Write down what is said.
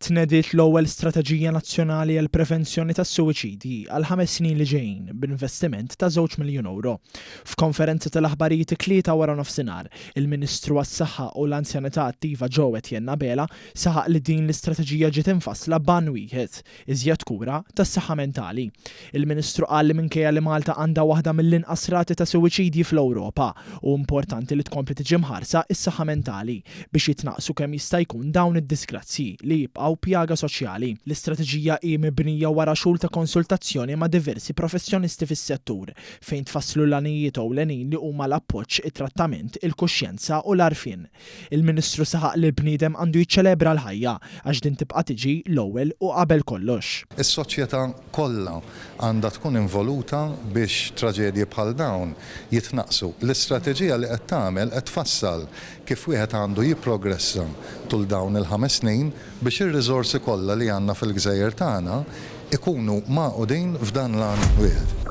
Tnediet l-ewwel strateġija nazzjonali għall-prevenzjoni tas-suwiċidji għall-ħames snin li ġejjin b'investiment ta' żewġ miljun ewro. F'konferenza tal-aħbarijiet it-Tlieta waranofsinhar, il-Ministru għas-Saħħa u l-Anzjanità Attiva Joe Etienne Abela saħaq li din l-istrateġija ġiet imfassla b'għan wieħed, iżjed kura tas-saħħa mentali. Il-Ministru qal li minkejja li Malta għandha waħda mill-inqas rati ta' suwiċidji fl-Ewropa, hu importanti li tkompli tiġi mħarsa s-saħħa mentali biex jitnaqqsu kemm jista' jkun dawn id-disgrazzji li jibqgħu pjaga soċjali. L-istrateġija hi mibnija wara xhur ta' konsultazzjoni ma' diversi professjonisti fis-settur, fejn tfasslu l-għanijiet ewlenin li huma l-appoġġ, it-trattament, il-kuxjenza u l-għarfien. Il-Ministru saħaq li l-bniedem għandu jiċċelebra l-ħajja għax din tibqa' tiġi l-ewwel u qabel kollox. Is-soċjetà kollha għandha tkun involuta biex traġedji bħal dawn jitnaqqsu. L-istrateġija li qed tagħmel qed tfassal kif wieħed għandu jipprogressa tul dawn il-ħames snin biex ir-riżorsi kollha li għandna fil-gżejjer tagħna jkunu magħqudin f'dan l-għan wieħed.